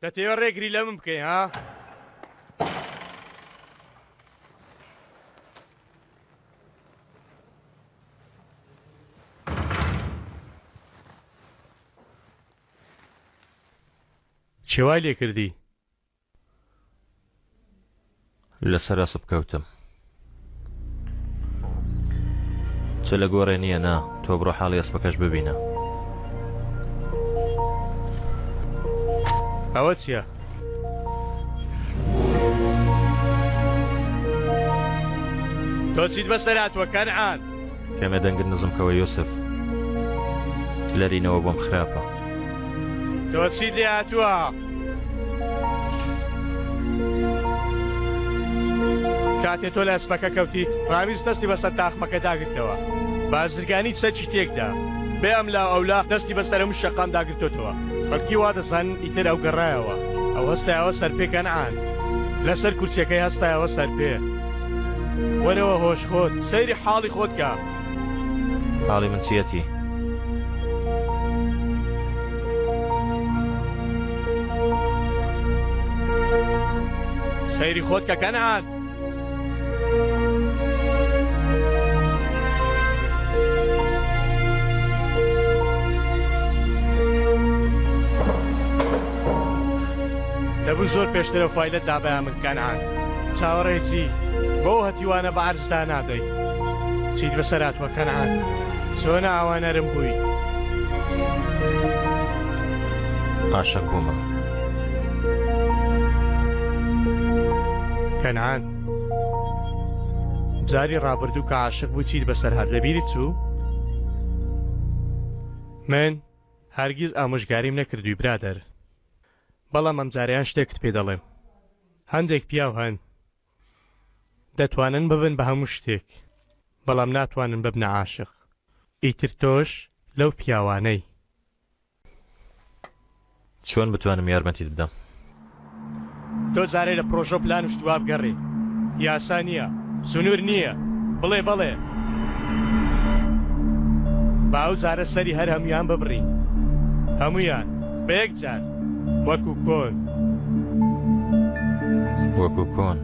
دەتەوێ ڕێگری لە من بکەی ها؟ کێ وای لێ کردی؟ لەسەر ئەسپ کەوتم. چ لە گۆڕێ نییە نا تۆ بڕۆ حاڵی ئەسپەکەش ببینە. ئەوە چییە؟ تۆ چیت بەسەر هاتووە کەنعان؟ کەمێ دەنگت نزم کەوە یوسف لەرینەوە بۆم خراپە. تۆ چیت لێ هاتووە؟ کاتێ تۆ لە ئەسپەکە کەوتی ڕامیز دەستی بەسەر تاقمەکە داگرتەوە بازرگانی چەکی تێکدا بێ ئەم لا ئەولا دەستی بەسەر هەموو شەقام داگرتۆتەوە خەڵکی وا دەزانن ئیتر ئەو گەڕایەوە ئەو هەستایەوە سەرپێ کەنعان لەسەر کورسیەکەی هەستایەوە سەرپێ وەرەوە هۆش خۆت سەیری حاڵی خۆت کە. حاڵی من چیەتی؟ سەیری خۆت کە کەنعان. دەبوو زۆر پێشتر ئەو فایلەت دابایە من کەنعان. چاوەڕێی چی؟ بەو هەتیوانە بە عەرزدا نادەی. چیت بەسەر هاتووە کەنعان؟ چۆن ئاوا نەرم بووی؟ عاشق بوومە. کەنعان جاری ڕابردوو کە عاشق بووی چیت بەسەر هات لەبیرت چوو؟ من هەرگیز ئامۆژگاریم نەکردووی برادەر. بەڵام ئەمجارەیان شتێکت پێ دەڵێم هەندێک پیاو هەن دەتوانن ببن بە هەموو شتێک بەڵام ناتوانن ببنە عاشق ئیتر تۆش لەو پیاوانەی. چۆن بتوانم یارمەتیت بدەم؟ تۆ جارێ لە پرۆژە و پلان و شتی وا بگەڕێ یاسا نییە سنوور نییە بڵێ بەڵێ با ئەو جارە سەری هەر هەموویان ببڕین هەموویان بە یەک جار وەکو کۆن. وەکو کۆن.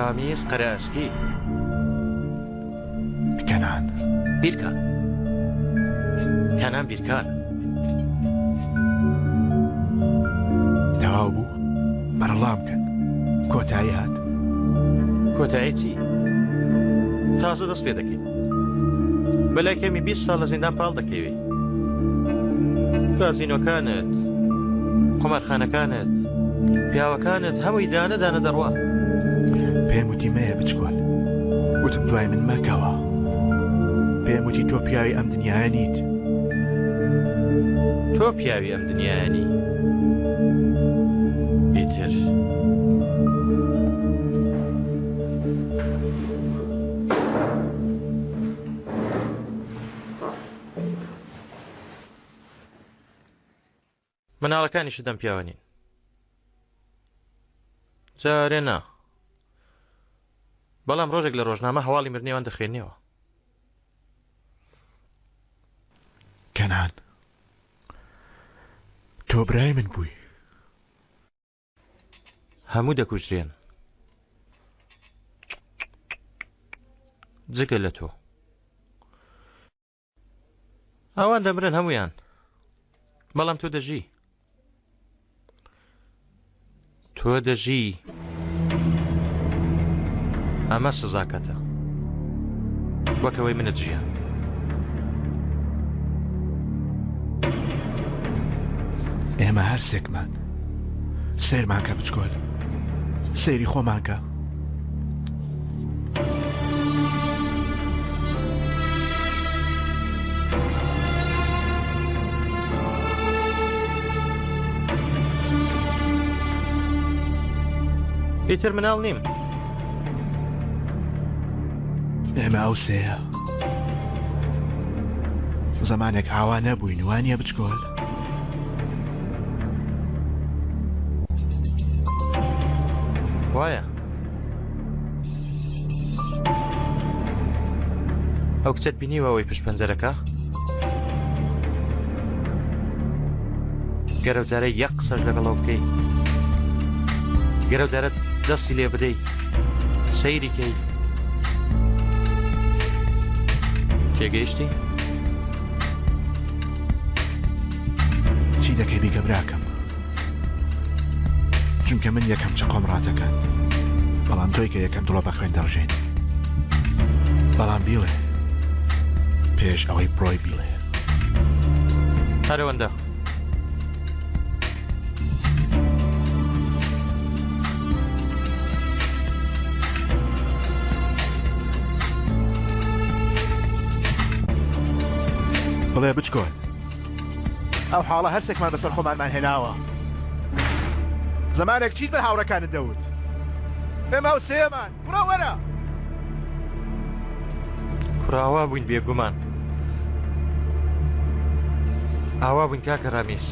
رامیز قەرەئەسکی. کەنان. بیرکان. کەنان بیرکان. تەواو بوو؟ بەرەڵام کەن. کۆتایی هات. کۆتایی چی؟ تازە دەست پێ دەکەین. بەلای کەمی 20 ساڵ لە زیندان پاڵ دەکەوی. کازینۆکانت، قومارخانەکانت، پیاوەکانت هەمووی دانە دانە دەڕوا. پێم وتی مەیە بچکۆل. وتم دوای من مەکەوە. پێم وتی تۆ پیاوی ئەم دنیایە نیت. تۆ پیاوی ئەم دنیایە نی. ئیتر. مناڵەکانیشت ئەم پیاوە نین. جارێ نا. بەڵام ڕۆژێک لە ڕۆژنامە هەواڵی مردنیوان دەخوێنیەوە. کەنان تۆ برای من بووی. هەموو دەکوژرێن جگە لە تۆ. ئەوان دەمرن هەمویان بەڵام تۆ دەژی تۆ دەژی ئەمە سزاکەتە وەکەوەی منت ژیان ئێمە هەرسێکمان سەیرمان کە بچکۆل سەیری خۆمان کە. ئیتر مناڵ نیم. ئێمە ئەو سێیە زەمانێک ئاوا نەبووین وانە بچکۆل؟ وایە ئەو کچەت بینیوە ئەوەی پشت پەنجەرەکە؟ گەرەو جارە یەک قسەش لەگەڵەوە بکەی گەرەو جارە دەستی لێ بدەی سەیری کەی تێگەیشتی؟ چی دەکەی بیکە براکەم چونکە من یەکەم چەقۆم ڕاتەکەن بەڵام تۆی کە یەکەم دڵۆ بە خوێن دەڕژێن بەڵام بیڵێ پێش ئەوەی بڕۆی بیڵێ هەرەوەندە بڵێ بچکۆن ئەو حاڵە هەرسێکمان بەسەر خۆمانمان هێناوە زمانێک چیت بە هاوڕەکانت دەوت ئێمە و سێمان بڕۆ وەرە کوڕاوا بووین بێگومان ئاوا بووین کاکە ڕامیس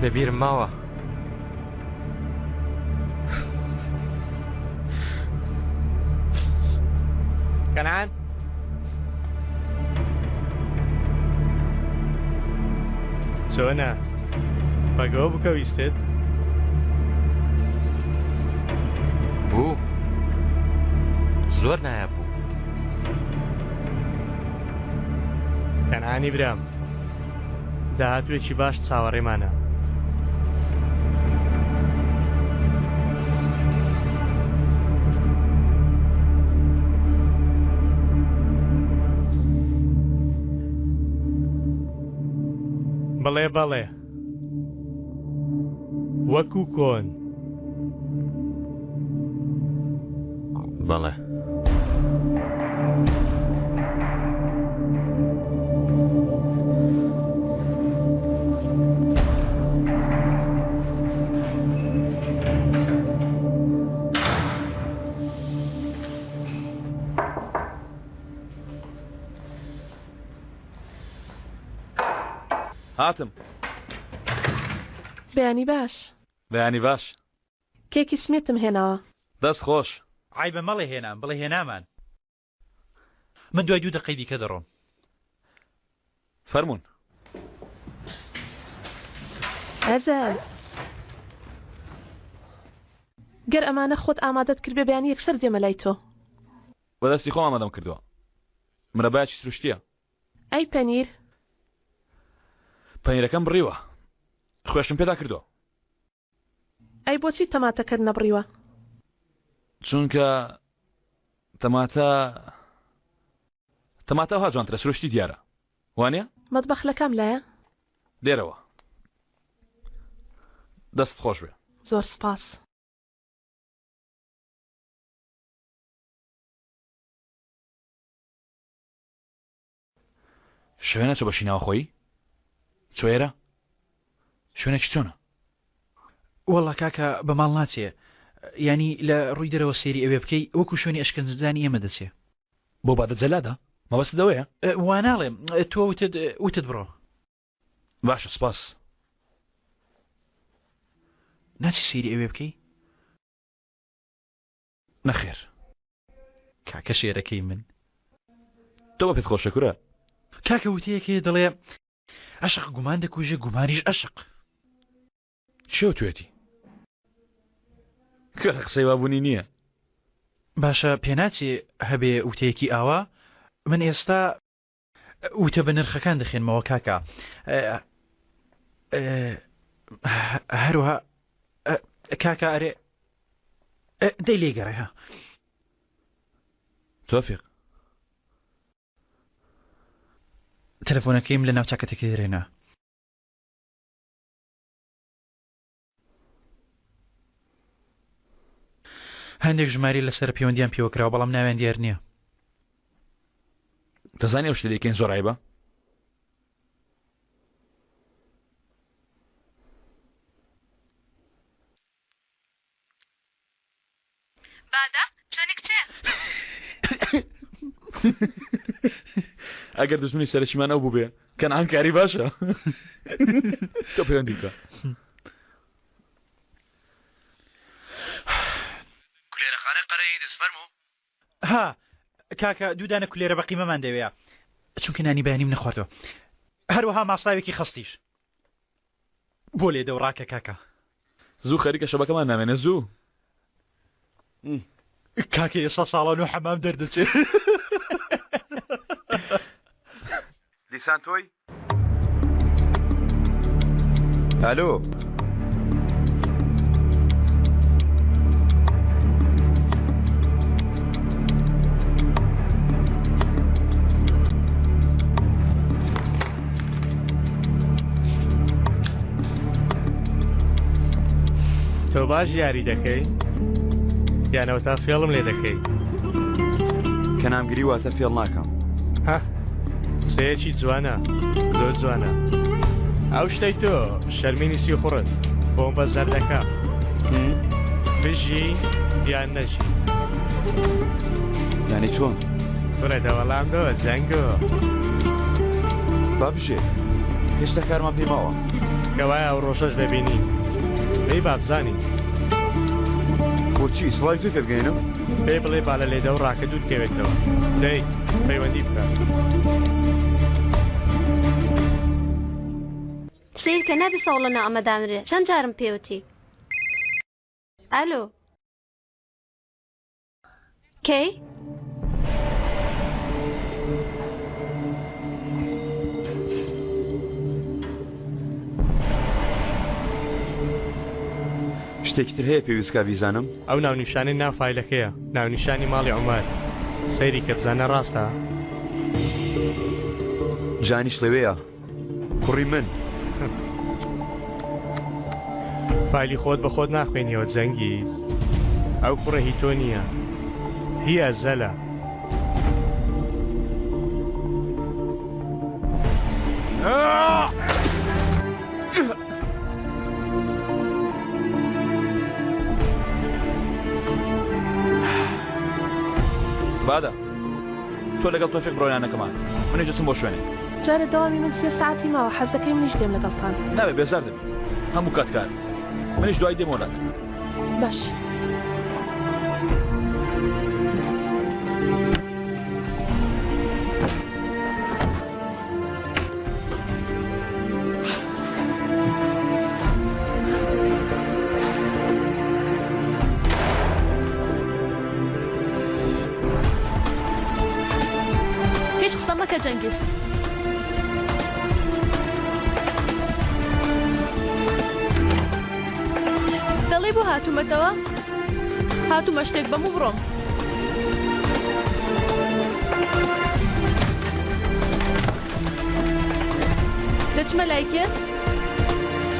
لە بیرم ماوە کەنعان چۆنە بەگەوە بکە ویستت بوو زۆر نایاب بوو کەنعانی برام داهاتوێکی باش چاوەڕێمانە. بڵێ بەڵێ وەکو کۆن. بەڵێ. هاتم. بەیانی باش. بەیانی باش. کێکی سمێتم هێناوە. دەست خۆش. عەیبە مەڵێ هێنام بڵێ هێنامان. من دوای دوو دەقەی دیکە دەڕۆم. فەرموون. ئەزەل. گەر ئەمانە خۆت ئامادەت کردبێ بەیانی یەکسەر دێمە لای تۆ. بە دەستی خۆم ئامادەم کردووە. مرەبایەکی سروشتییە. ئەی پەنیر؟ پەنیرەکەم بڕیوە. خوێشم پێدا کردووە. ئەی بۆچی تەماتەکەت نەبڕیوە؟ چونکە تەماتە تەماتە ئەوها جوانترە سروشتی دیارە وانە؟ مەتبەخ لە کام لایە؟ لێرەوە دەست خۆش بێ. زۆر سپاس. شوێ نەچۆ بەشی ناوخۆیی؟ چۆ ئێرە؟ شوێنێکی چۆنە؟ وەڵا کاکە بە ماڵ ناچێ یانی لە ڕووی دەرەوە سەیری ئەوێ بکەی وەکو شوێنی ئەشکەنجەدانی ئێمە دەچێ. بۆ بادە جەلادە؟ مەبەستت ئەوەیە؟ وا ناڵێم تۆ وتت وتت بڕۆ. باشە سپاس. ناچی سەیری ئەوێ بکەی؟ نەخێر. کاکە شێرەکەی من. تۆ بە پێت خۆشە کورە. کاکە وتەیەک هەیە دەڵێ ئەشق گومان دەکوژێ گومانیش ئەشق. کێ وتوێتی؟ کورە قسەی وا بوونی نییە. باشە پێناچێ هەبێ وتەیەکی ئاوا من ئێستا وتە بە نرخەکان دەخێنمەوە کاکە هەروها کاکە ئەرێ دەی لێگەڕێ ها تۆفیق تەلەفۆنەکەیم لە ناو چاکەتەکەی دەرێنا هەندێک ژمارەی لەسەر پەیوەندیان پێوە کراوە بەڵام ناویان دیار نییە. دەزانی ئەو شتە دەیکەین زۆر عیبە؟ بادە چۆنی کچێ؟ ئەگەر دوژمنی سەرەکیمان ئەو بووبێ کەنعان کاری باشە تۆ پەیوەندی بکە. کولێرەخانەی قەرەیندز فەرموو. ها کاکە دوو دانە کولێرە بە قیمەمان دەوێ چونکە نانی بەیانیم نەخواردوە هەروەها ماساوێکی خەستیش بۆ لێدە و ڕاکە کاکە. زوو خەریکە شەبەکەمان نامێنێ زوو. کاکە ئێستا ساڵان و حەمام دەردەچێ. دیسان تۆی؟ ئەلۆ. تۆ باش یاری دەکەی یانەوە تا فێڵم لێ دەکەی کە نامگری واتە فێڵ ناکەم ها قسەیەکی جوانە زۆر جوانە ئەو شتەی تۆ شەرمینی سیخوڕت بۆمبە زەردەکە بژی یان نەژی یانی چۆن؟ کوڕە دەوەڵام دەوە جەنگۆ با بژێ هێشتا کارمان پێی ماوە کەوایە ئەو ڕۆژەش دەبینی دەی با بزانین بۆچی سڵاوی تۆی پێ بگەیەنم؟ پێی بڵێ با لە لێدە و ڕاکە دوور کەوێتەوە دەی پەیوەندی بکە. سەیرکە نابێ سەوڵ لەناو ئەمە دامرێ چەند جارم پێوتی ئەلۆ کەی؟ شتێکی تر هەیە پێویست کا بیزانم؟ ئەو ناونیشانەی ناو فایلەکەیە ناونیشانی ماڵی عومەر سەیری کە بزانە ڕاستە؟ جانیش لەوێیە کوڕی من. فایلی خۆت بە خۆت ناخوێنیەوە جەنگیز ئەو کوڕە هی تۆ نییە هی ئەزەلە. بادە تۆ لەگەڵ تۆفیق بڕۆ یانەکەمان منیش دەچم بۆ شوێنێک. جارێ دەوامی من سێ سەعاتی ماوە حەز دەکەی منیش دێم لەگەڵتان. نابێ بێزار دەبی هەموو کات کار منیش دوای دێمەوە لاتان. باش. هیچ قسە مەکە جەنگیز. دەڵێی بۆ هاتوومەتەوە؟ هاتوومە شتێک بەم و بڕۆم. دەچمە لای کێ؟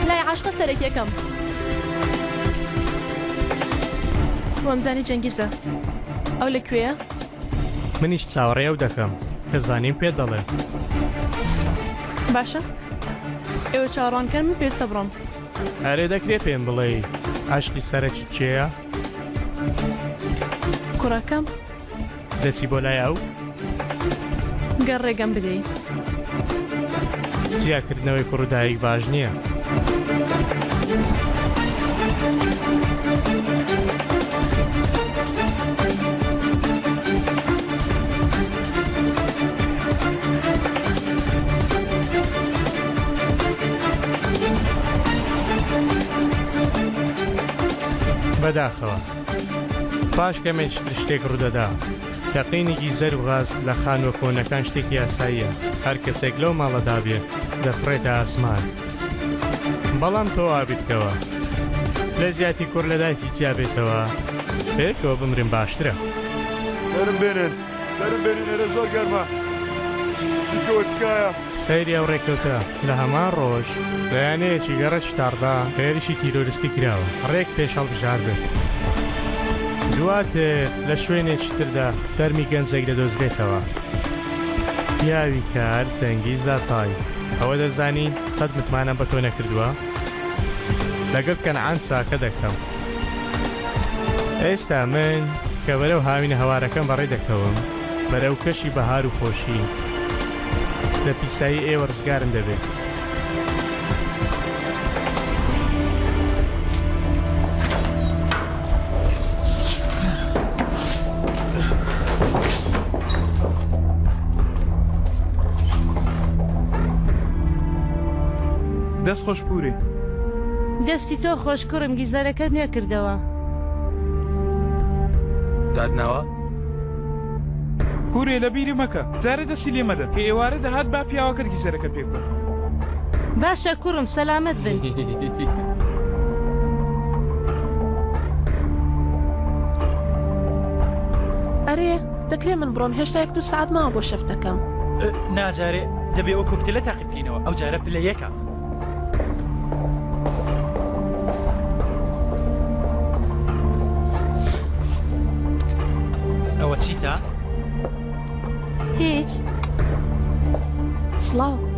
لای عاشقە سەرەکیەکەم. وامزانی جەنگیزە. ئەو لە کوێیە؟ منیش چاوەڕێی ئەو دەکەم. کە زانیم پێت دەڵێم. باشە ئێوە چاوەڕوانکەن من پێویستە بڕۆم. ئەرێ دەکرێ پێم بڵێی عەشقی سەرەکی کێیە؟ کوڕەکەم. دەچی بۆ لای ئەو؟ گەر ڕێگەم بدەی. جیاکردنەوەی کوڕ و دایک باش نییە. بەداخەوە پاش کەمێکی تر شتێک ڕوودەدا. تەقینی گیزەر و غاز لە خانووە کۆنەکان شتێکی ئاساییە، هەر کەسێک لەو ماڵەدا بێ دەفڕێتە ئاسمان. بەڵام تۆ وا بیرکەوە لە جیاتی کوڕ لە دایکی جیا بێتەوە، پێکەوە بمرن باشترە. دەرم بێنن، دەرم بێنن ئێرە زۆر گەرمە. بکەوە تکایە. سەیری ئەو ڕێکەوتە لە هەمان ڕۆژ لە یانەیەکی گەڕەکی تاڕدا هێرشی تیرۆریستی کراوە ڕێک پێش هەڵبژاردن. دواتر لە شوێنێکی تردا تەرمی گەنجێک دەدۆزرێتەوە. پیاوی کار جەنگیز زاتای ئەوە دەزانی قەت متمانەم بە تۆ نەکردووە؟ لەگەڵ کەنعان چاکە دەکەم. ئێستا من کە بەرەو هاوینە هەوارەکەم بەڕێ دەکەوم، بەرەو کەشی بەهار و خۆشی، لە پیسایی ئێوە ڕزگارم دەبێت. دەست خۆش پوری. دەستی تۆ خۆش کوڕم گیزەرەکەت نوێ کردەوە. داد ناوە؟ پورێ لە بیری مەکە جارێ دەستی لێ مەدە کە ئێوارە دەهات با پیاوەکەت گیزەرەکە پێ بکە. باشە کوڕم سەلامەت بن. ئەرێ دەکرێ من بڕۆم هێشتا یەک دوو سەعات ماوە بۆ شەفتەکەم. نا جارێ دەبێ ئەو کۆکتێلە تاقی بکەینەوە ئەو جارە پلە یەکە. ئەوە چیتە؟ هیچ. سڵاو.